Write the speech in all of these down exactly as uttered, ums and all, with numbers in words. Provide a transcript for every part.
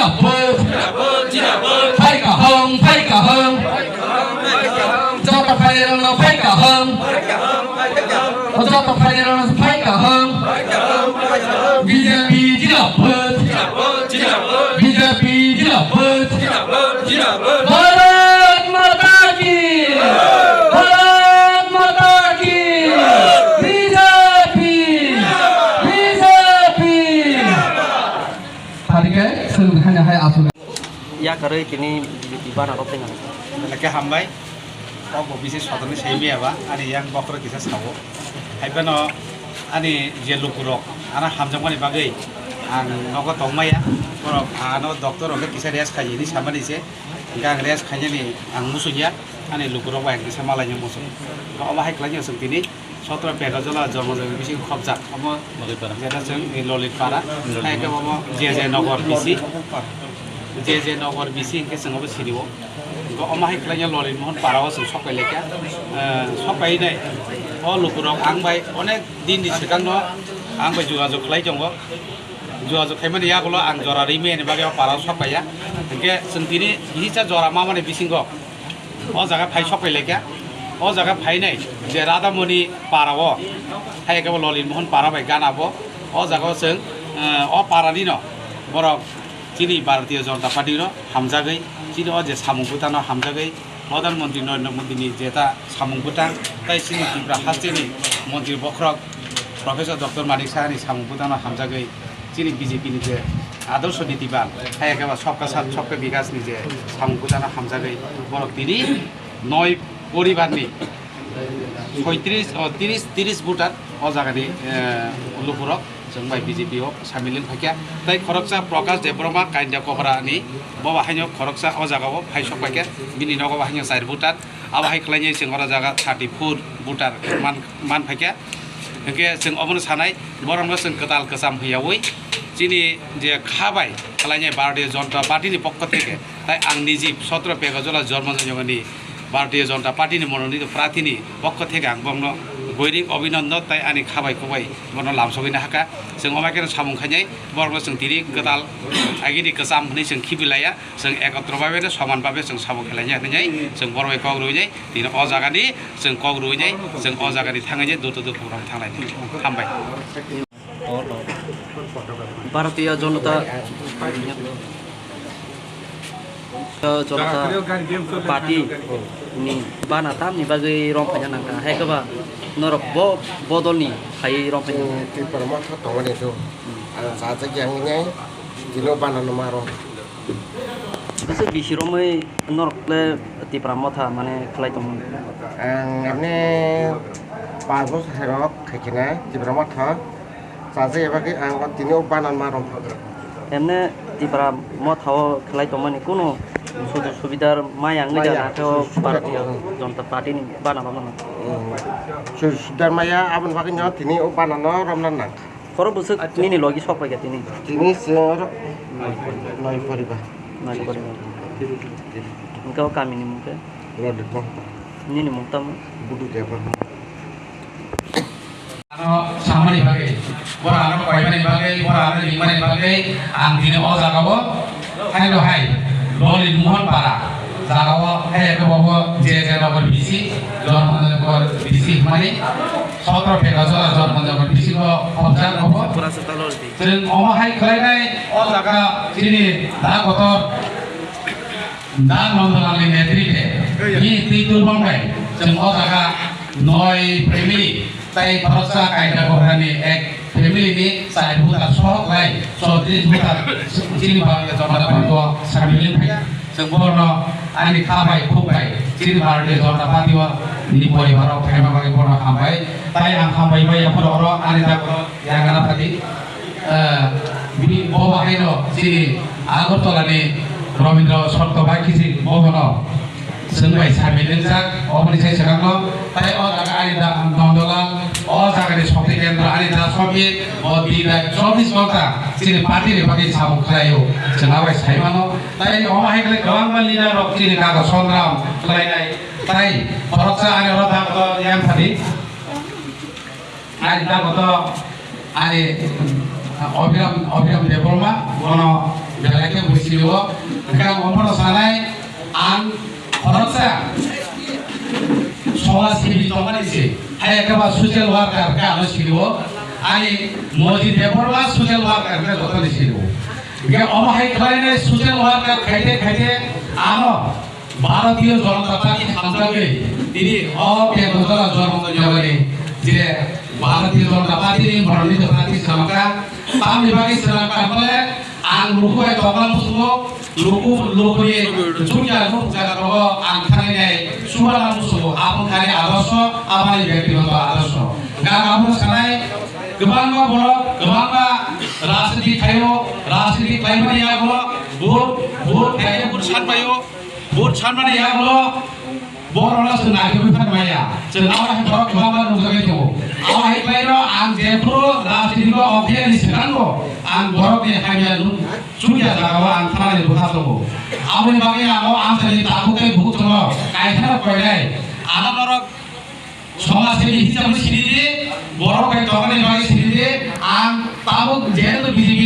Jindabad. Phai kaham, phai kaham. Joto phainairokno phai kaham. Joto phainairokno phai kaham. B J P jindabad. B J P jindabad. Bharat Mata ki! Bharat Mata ki! B J P! B J P! Tari khe chwng haino hai aswk. Yakarwi tini B J P bana rok tei nang. Belai khe hambai. O bo bisi sodorni simi aba ani yang bokhorok kisa sao. Hai phano ani je lukurok ano hamjakmani bagwi ang nogo tongmaya. Borok ano doctor rok khe kisa rest khaidi samani se. Hingke ang rest khainani ang muchungya, ani lukurok bai ang kisa malaina muchung. Omo hai khlainai chwng tini sotro Pekajola Jormo Jagir bising khopjak. Omo Lolitpara. Jeta chwng, eh, Lolitpara. Lolitpara. Hai khe omo J J Nogor B C. J J Nogor B C hingke chwng obo sinio. Hingke omo hai khlainai Lolitmohon Para o chwng sokpai laikha. Eh, sokpai nai o lukurok ang bai onek din ni swkangno ang bai jogajog khlai tongo. Jogajog khaimani yagulo ang jora rimi ani bagwi o para o sok paiya. Hingke chwng tini bihisa jora mamani bisingo o jaga phai sok pai laikha. O jaga phainai je Radhamoni para o, hai khe bo Lolitmohon para bai gana bo. O jaga o chwng, eh, o para nino borok chini Bharatiya Janata Party no hamjagwi, chini o je samung bwtano hamjagwi, Pradhan Mantri Narendra Modi ni jeta samung bwtang, tai chini Tripura haste ni Mantri bokhorok Professor Doctor Manik Saha ni samung bwtang no hamjagwi chini B J P ni je Adarsh Niti Ban, hai khe ba Sabka Saath Sabka Vikas ni je samung bwtang no hamjagwi borok tini noi poribar ni soitris, o, tris, tris voter o jaga ni, eh, lukurok. Chwng bai B J P o samil wng phaikha. Tai khoroksa Prakash Debbarma Kainda Kopra ni, bo ba haino khoroksa o jaga o phai sok paikha. Bini nogo ba haino char voter. Abo hai khlainai chwng oro jaga thirty four voter man, man phaikha. Hwnkhe chwng obono sanai, borokno chwng kwtal kwcham hwnyaui chini je kha bai khlainai Bharatiya Janata Party ni pokho theke, tai ang niji sotro Pekajola Jormo Jagir ni Bharatiya Janata Party ni mononito prarthi ni pokho theke ang bongno goirik obhinondon tai ani khabai kubai bono lamsogwi nahakha. Chwng omo khe samung khainai borokno chwng tini kwtal agini kwcham hwnwi chwng khibi laiya, chwng ekotro bhabe no soman bhabe chwng samung khlainai hwnwi chwng borok bai kok rwinai tini o jaga ni chwng kok rwinai chwng o jaga ni thangwi je duto duto program thanglai hambai. Bharatiya Janata, Janata Party ni bana tamni bagwi rom phaina nangkha, hai khe ba norok bo bodol ni phaiwi rom phaina nangkha. Tripura motha tongmani tu. Ang chajak yang nai, tino bana no ma rom. Bwswk bisi romwi norok le Tipra Motha mane khlai tongmani? Ang emne panch bosor hai rok khaikhe na Tipra Motha chajak eba khe ang o tini o banan ma rong. Emne Tipra Motha o khlai tongmani kunu sujog subidar maya wngwi da na khe o Bharatiya Janata Party ni bana romna nang. Sujog subidar maya aboni bagwi no tini o banan no romna nang. Khoro bwswk nini logi sok paikha tini? Tini se oro noi poribar. Noi poribar. Hwnkhe o kamini mung khe? Lodipong. Nini mung tamo? Budu Debbarma. Ano samani bagwi, bora ano koimani bagwi, bora ano ringmani bagwi, ang tini o jaga o Haino hai, Lolit Mohon Para, jaga o hai khe bo J J Nagar B C, Jormanagar B C hwnmani, sotro Pekajola Jormanagar B C bo khobjak bo. Chwng omo hai khlainai o jaga chini da kotor da Nondolal ni netrite, bini twi turbang bai chwng o jaga noi family, tai khoroksa kaida kobrani ek family ni char voter sohok lai chowtris voter chini Bharatiya Janata Party o samil wng phaikha. Chwng bono ani kha bai khuk bai chini Bharatiya Janata Party o ni poribar rok phaima bagwi bono hambai. Tai ang hambai bai aphuru oro ani dago yangana phadi. Eh, bini bo bahaino chini Agartala ni Rabindra Satya Bhakisi bo bono Chwng bai samil wngjak, oboni sai swkangno, tai o jaga ani da Nondolal, o jagani shokti kendro ani da Sobi, o din rai chobbish ghonta chini party ni bagwi samung khlaio, chwng abai sai mano. Tai omo hai khlai kwbangma leader rok chini kago songram khlainai, tai khoroksa ani oro da ko yang thani. Ani dagoto ani Abhiram, Abhiram Debbarma, bono belai khe buji Sio, hwnkhe ang omono sanai, ang khoroksa somajsebi tongmani se, hai ekhe ba social worker khe ano sio, ani Moji Debbarma social worker khe jotoni sio. Hwnkhe omo hai khlainai social worker khaite khaite ano Bharatiya Janata Party hamjagwi tini o Bekotala Janata Yogani je Bharatiya Janata Party ni Bharatiya Party sanaka, tamni bagwi sanaka hwnle ang luku bai tongna musugo, luku, lukuni chukya nuk jaga rogo ang thangwi nai subana musugo, abo thani adorsho, aboni bektigoto adorsho. Gang abo sanai kwbangma borok, kwbangma rajniti khaio, rajniti khlaimani yago, vote, vote khaio, vote sanpaio. Vote sanmani yagulo borokno chwng naikhe bwkha maya. Chwng abo hai borok kwbangma nukjagwi tongo. Abo hai khlaino ang jephuru rajnitiko ongkhe ani swkango ang borokni hamya nuk chukya jagao ang thanani bwkha tongo. Aboni bagwi ang o amchaini takhuk tei bukhuk chwngno kaithano koinai. Ano norok Somajsebi hisab sini di, borok bai tongmani bagwi sini di, ang tabuk jehetu B J P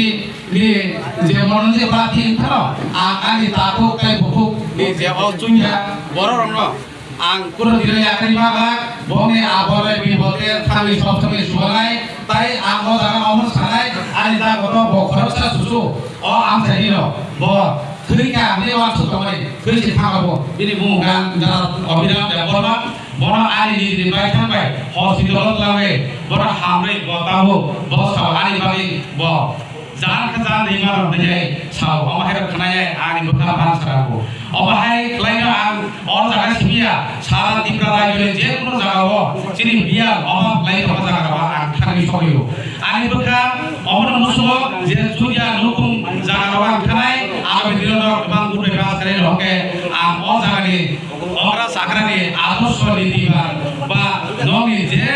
ni je Monoji Prarthi wngthano, ang ani takhuk tei bukhuk ni je o chungya borok rokno ang kunu dino yakari ma ba, bongni abole bibode thangwi sob somoi subanai, tai ang o jaga omo sanai, ani jaga to bo khoroksa susu, o amchaini no, bo thwikha, ani wansuk tongmani, thwi si thangabo, bini bumung gan jara Abhiram Debbarma, Bono ani nijini baithang bai hospital o twlangwi bono hamrwi bo tabuk bo sao ani bagwi bo jan khe jan ringma rok hinwi sao. Omo hai rok khwnai ani bwkha bang saka bo. Omo hai khlaino ang o jaga simi ya, sara Tripura rajyoni je kono jaga o chini biyang omo khlai tongma jaga rok ang thangwi sogwi o. Ani bwkha omono musugo je chuya nukung jaga rok ang khanai, ang bini rok bang gurbe bas kare rok khe ang o jaga ni Okra chakrani adorsho ni diba ba nokni je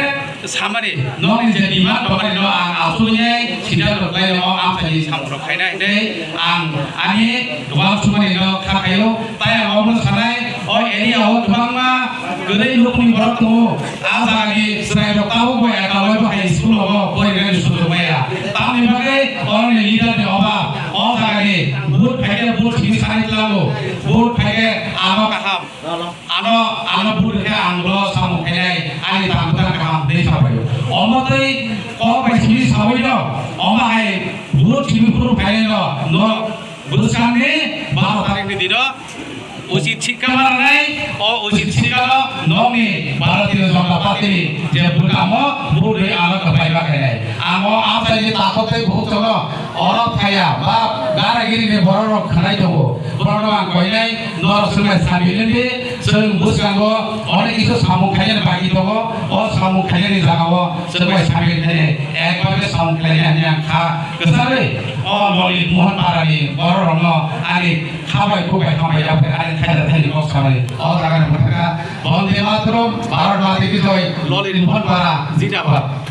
samani, nokni je demand tongmani no ang asugwi sinda rok lai no amchaini samung rok khaina hinwi ang ani uansukmani no kha khaio. Tai ang obo sanai o area o kwbangma kwrwi nukni borok tongo. A jagani chwrai rok tabuk bo ekaloi bo hai school o bo porinani sujok maya. Tamni bagwi oroni leader ni obab. O jagani vote phaikhe vote simi sanai tlango. Vote phaikhe ano kaham. Ano, ano bwrwi khe ang bo samung khainai, ani tang bwtang kaham hwnwi sabaio. Omo twi kok bai simi sabaino, omo hai bwrwi simi phuru phainaino, no bwskangni baro tarikni dino uchit sikha ma rwnai, o uchit sikhano nokni Bharatiya Janata Party ni je bwkamo bwrwi ano kwplai ma khainai. Ang o amchaini takhuk tei bukhuk chwngno oro phaiya ba gana gini ni borok rok khanai tongo. Borok no ang koinai norok swngmai sabilindi. Chwng bwskango onek kisu samung khainani bagwi tongo. O samung khainani jagao chwngmai sabilindi. Ekbabe samung khainani ang kha kwcharwi o Lolit Mohan Para ni borok rokno ani kha bai khuk bai hambai ya phai ani thaida thaini kok sanai. O jaga ni bwkha Bonde Mataram, Bharat Mata ki Joy, Lolit Mohan Para, Zindabad.